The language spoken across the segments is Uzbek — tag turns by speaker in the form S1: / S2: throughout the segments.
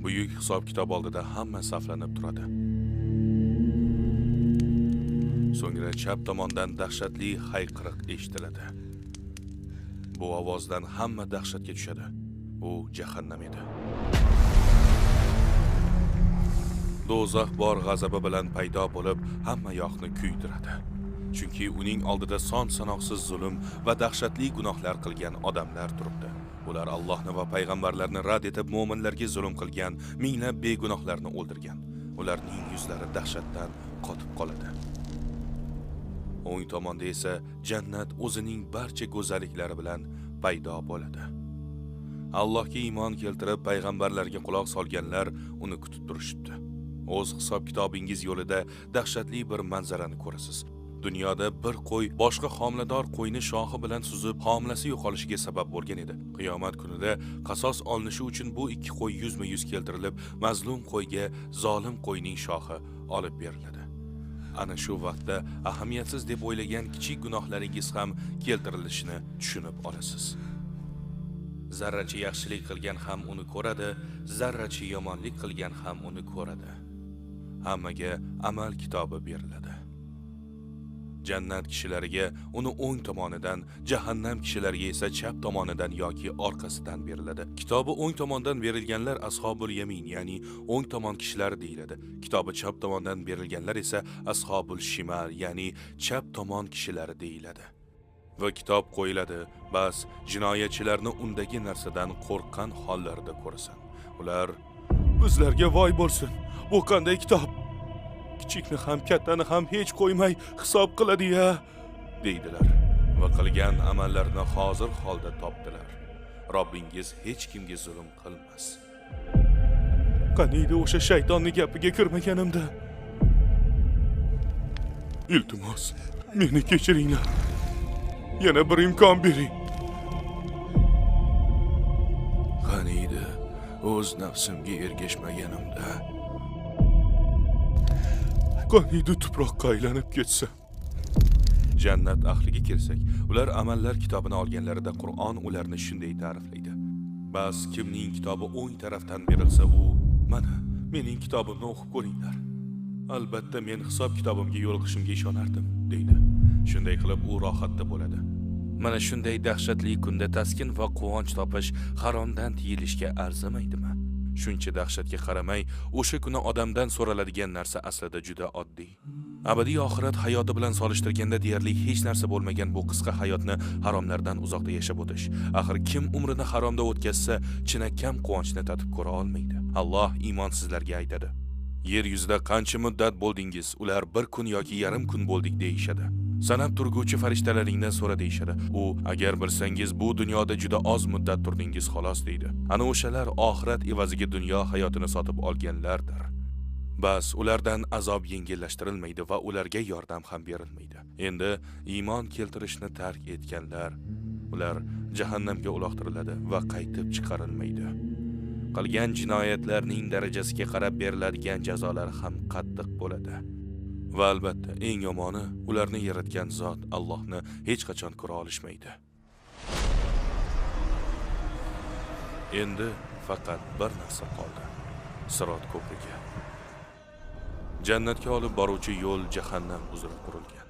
S1: Buyuk hisob-kitob oldida hamma saflanib turadi. So'ngra chap tomondan dahshatli hayqiriq eshitiladi. Bu ovozdan hamma dahshatga tushadi. U jahannam edi. Do'zax bor g'azabi bilan paydo bo'lib, hamma yoqni kuydiradi. Chunki uning oldida son-sanoqsiz zulm va dahshatli gunohlar qilgan odamlar turibdi. Ular Allohni va payg'ambarlarni rad etib, mo'minlarga zulm qilgan, minglab begunohlarni o'ldirgan. Ularning yuzlari dahshatdan qotib qoladi. O'ng tomonda esa jannat o'zining barcha go'zalliklari bilan paydo bo'ladi. Allohga iymon keltirib, payg'ambarlarga quloq solganlar uni kutib turishibdi. O'z hisob-kitobingiz yo'lida dahshatli bir manzarani ko'rasiz. Dunyoda bir qo'y boshqa homilador qo'yni shoxi bilan suzib, homilasi yo'qolishiga sabab bo'lgan edi. Qiyomat kunida qasos olinishi uchun bu ikki qo'y yuzma-yuz keltirilib, mazlum qo'yga zolim qo'yning shoxi olib beriladi. Ana shu vaqtda ahamiyatsiz deb o'ylagan kichik gunohlaringiz ham keltirilishini tushunib olasiz. Zarracha yaxshilik qilgan ham uni ko'radi, zarracha yomonlik qilgan ham uni ko'radi. Hammaga amal kitobi beriladi. Jannat kishilariga uni o'ng tomonidan, jahannam kishilariga esa chap tomonidan yoki orqasidan beriladi. Kitobi o'ng tomondan berilganlar ashobul yamin, ya'ni o'ng tomon kishilari deyiladi. Kitobi chap tomondan berilganlar esa ashobul shimal, ya'ni chap tomon kishilari deyiladi. Va kitob qo'yiladi, bas jinoyatchilarni undagi narsadan qo'rqqan hollarida ko'rasan. Ular: "Bizlarga voy bo'lsin, bu qanday kitob? Kichikni ham kattani ham hech qo'ymay hisob qiladi-ya", deydilar va qilgan amallarini hozir holda topdilar. Robbingiz hech kimga zulm qilmas. Qaniydi o'sha shaytonning gapiga kirmaganimda. Iltimos, meni kechiringlar. Yana bir imkon bering. Qaniydi o'z nafsimga ergashmaganimda. Qaniydi tuproqqa aylanib ketsa. Jannat ahliga kelsak, ular amallar kitobini olganlarida Qur'on ularni shunday ta'riflaydi: Bas kimning kitobi o'ng tarafdan berilsa, u: "Mana mening kitobimni o'qib ko'ringlar. Albatta men hisob kitobimga yo'liqishimga ishonardim", deydi. Shunday qilib u rohatda bo'ladi. Mana shunday dahshatli kunda taskin va quvonch topish haromdan tiyilishga arzimaydimi? Shuncha dahshatga qaramay, o'sha kuni odamdan so'raladigan narsa aslida juda oddiy. Abadiy oxirat hayoti bilan solishtirganda deyarli hech narsa bo'lmagan bu qisqa hayotni haromlardan uzoqda yashab o'tish. Axir kim umrini haromda o'tkazsa, chinakam quvonchni tatib ko'ra olmaydi. Alloh iymonsizlarga aytadi: "Yer yuzida qancha muddat bo'ldingiz? Ular bir kun yoki yarim kun bo'ldik deyishadi. Sanab turguvchi farishtalaringdan so'ra deyishadi. U: agar bilsangiz bu dunyoda juda oz muddat turdingiz xolos deydi. Ana o'shalar oxirat evaziga dunyo hayotini sotib olganlardir. Bas ulardan azob yengillashtirilmaydi va ularga yordam ham berilmaydi. Endi iymon keltirishni tark etganlar, ular jahannamga uloqtiriladi va qaytib chiqarilmaydi. Qilgan jinoyatlarning darajasiga qarab beriladigan jazolar ham qattiq bo'ladi. Va albatta eng yomoni, ularni yaratgan zot Allohni hech qachon ko'ra olishmaydi. Endi faqat bir narsa qoldi: Sirot ko'prigi. Jannatga olib boruvchi yo'l jahannam uzra qurilgan.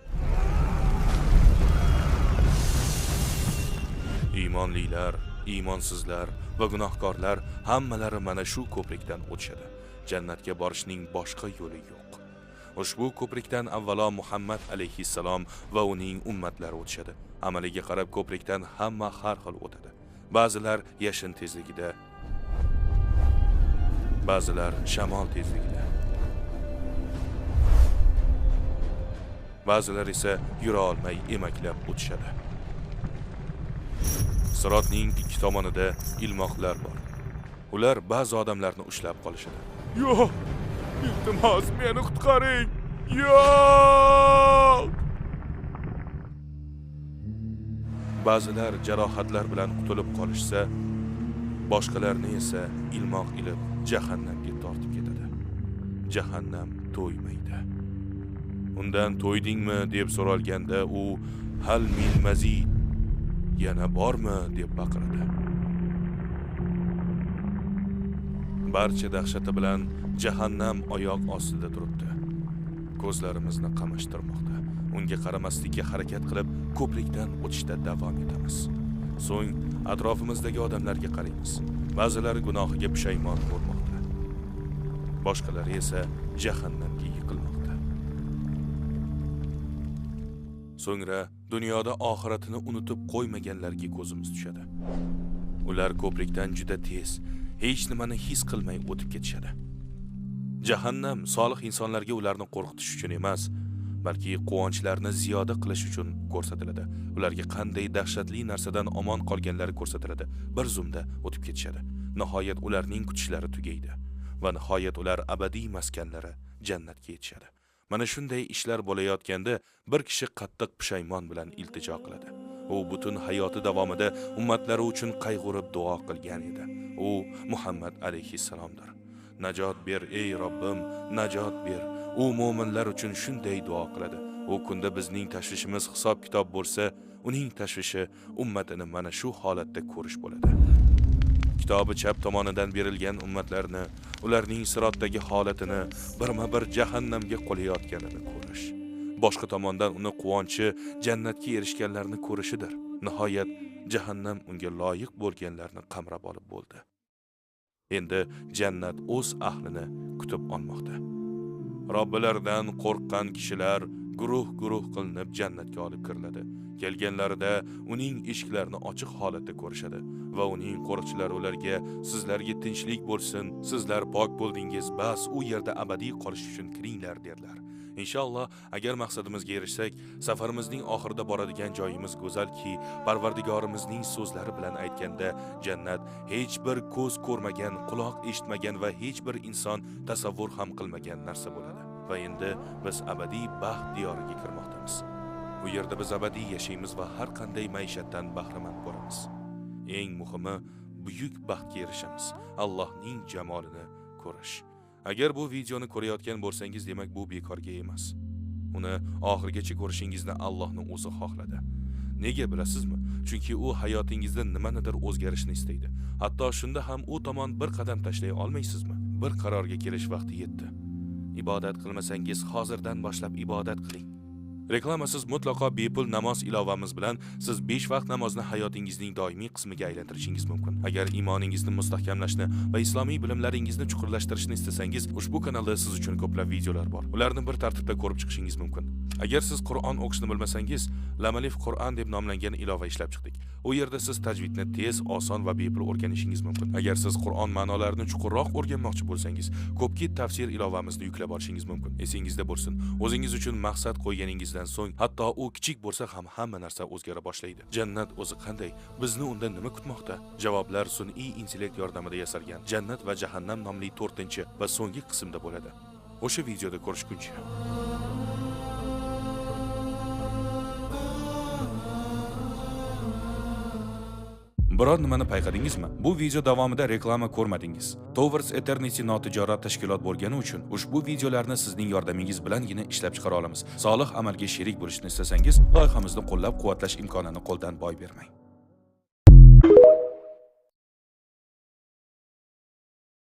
S1: Iymonlilar, iymonsizlar va gunohkorlar hammalari mana shu ko'prikdan o'tishadi. Jannatga borishning boshqa yo'li yo'q. Ushbu ko'prikdan avvalo Muhammad alayhissalom va uning ummatlari o'tishadi. Amaliga qarab ko'prikdan hamma har xil o'tadi. Ba'zilar yashin tezligida, ba'zilar shamol tezligida, ba'zilar esa yura olmay emaklab o'tishadi. Sirotning ikki tomonida ilmoqlar bor. Ular ba'zi odamlarni ushlab qolishadi. Yo'q! Iltimos, meni qutqaring! Yo'q! Ba'zilar jarohatlar bilan qutulib qolishsa, boshqalarni esa ilmoq ilib jahannamga tortib ketadi. Jahannam to'ymaydi. Undan to'ydingmi deb so'ralganda u hal min mazid, yana bormi deb baqiradi. Barcha dahshati bilan jahannam oyoq ostida turibdi. Ko'zlarimizni qamashtirmoqda. Unga qaramaslikka harakat qilib, ko'prikdan o'tishda davom etamiz. So'ng atrofimizdagi odamlarga qaraymiz. Ba'zilari gunohiga pushaymon bo'lmoqda. Boshqalari esa jahannamga yiqilmoqda. So'ngra dunyoda oxiratini unutib qo'ymaganlarga ko'zimiz tushadi. Ular ko'prikdan juda tez, hech nimani his qilmay o'tib ketishadi. Jahannam solih insonlarga ularni qo'rqitish uchun emas, balki quvonchlarni ziyoda qilish uchun ko'rsatiladi. Ularga qanday dahshatli narsadan omon qolganlari ko'rsatiladi. Bir zumda o'tib ketishadi. Nihoyat ularning kutishlari tugaydi va nihoyat ular abadiy maskanlari jannatga yetishadi. Mana shunday ishlar bo'layotganda bir kishi qattiq pushaymon bilan iltijo qiladi. U butun hayoti davomida ummatlari uchun qayg'urib duo qilgan edi. U Muhammad alayhissalomdir. Najot ber ey Robbim, najot ber. U mo'minlar uchun shunday duo qiladi. U kunda bizning tashvishimiz hisob-kitob bo'lsa, uning tashvishi ummatini mana shu holatda ko'rish bo'ladi. Kitobi chap tomonidan berilgan ummatlarni, ularning sirotdagi holatini birma-bir jahannamga qo'layotganini ko'rish. Boshqa tomondan uni quvonchi jannatga erishganlarni ko'rishidir. Nihoyat jahannam unga loyiq bo'lganlarni qamrab olib bo'ldi. Endi jannat o'z ahlini kutib olmoqda. Robbilaridan qo'rqqan kishilar guruh-guruh qilinib jannatga olib kiriladi. Kelganlarida uning eshiklarini ochiq holatda ko'rishadi va uning qo'riqchilari ularga: "Sizlarga tinchlik bo'lsin, sizlar pok bo'ldingiz, bas u yerda abadiy qolish uchun kiringlar" derlar. Inshaalloh, agar maqsadimizga erishsak, safarimizning oxirida boradigan joyimiz go'zalki, Parvardigorimizning so'zlari bilan aytganda, jannat hech bir ko'z ko'rmagan, quloq eshitmagan va hech bir inson tasavvur ham qilmagan narsa bo'ladi. Va endi biz abadiy baxt diyoriga kirmoqdamiz. U yerda biz abadiy yashaymiz va har qanday maishatdan bahramand bo'lamiz. Eng muhimi, buyuk baxtga erishamiz. Allohning jamolini ko'rish. Agar bu videoni ko'rayotgan bo'lsangiz, demak bu bekorga emas. Uni oxirigacha ko'rishingizni Allohning o'zi xohladi. Nega bilasizmi? Chunki u hayotingizda nimanidir o'zgarishni istaydi. Hatto shunda ham u tomon bir qadam tashlay olmaysizmi? Bir qarorga kelish vaqti yetdi. Ibodat qilmasangiz, hozirdan boshlab ibodat qiling. Reklamasiz mutlaqo bepul namoz ilovamiz bilan siz 5 vaqt namozni hayotingizning doimiy qismiga aylantirishingiz mumkin. Agar iymoningizni mustahkamlashni va islomiy bilimlaringizni chuqurlashtirishni istasangiz, ushbu kanalda siz uchun ko'plab videolar bor. Ularni bir tartibda ko'rib chiqishingiz mumkin. Agar siz Qur'on o'qishni bilmasangiz, Lamalif Qur'on deb nomlangan ilova ishlab chiqdik. U yerda siz tajvidni tez, oson va bepul o'rganishingiz mumkin. Agar siz Qur'on ma'nolarini chuqurroq o'rganmoqchi bo'lsangiz, ko'pki tafsir ilovamizni yuklab olishingiz mumkin. Esingizda bo'lsin, o'zingiz uchun maqsad qo'yganingizdan so'ng, hatto u kichik bo'lsa ham hamma narsa o'zgara boshlaydi. Jannat o'zi qanday? Bizni unda nima kutmoqda? Javoblar sun'iy intellekt yordamida yasalgan Jannat va jahannam nomli 4-chi va so'nggi qismda bo'ladi. O'sha videoda ko'rishguncha. Biror nimani payqadingizmi? Bu video davomida reklama ko'rmadingiz. Towards Eternity notijorat tashkilot bo'lgani uchun ushbu videolarni sizning yordamingiz bilangina ishlab chiqara olamiz. Solih amalga sherik bo'lishni istasangiz, loyihamizni qo'llab-quvvatlash imkonini qo'ldan boy bermang.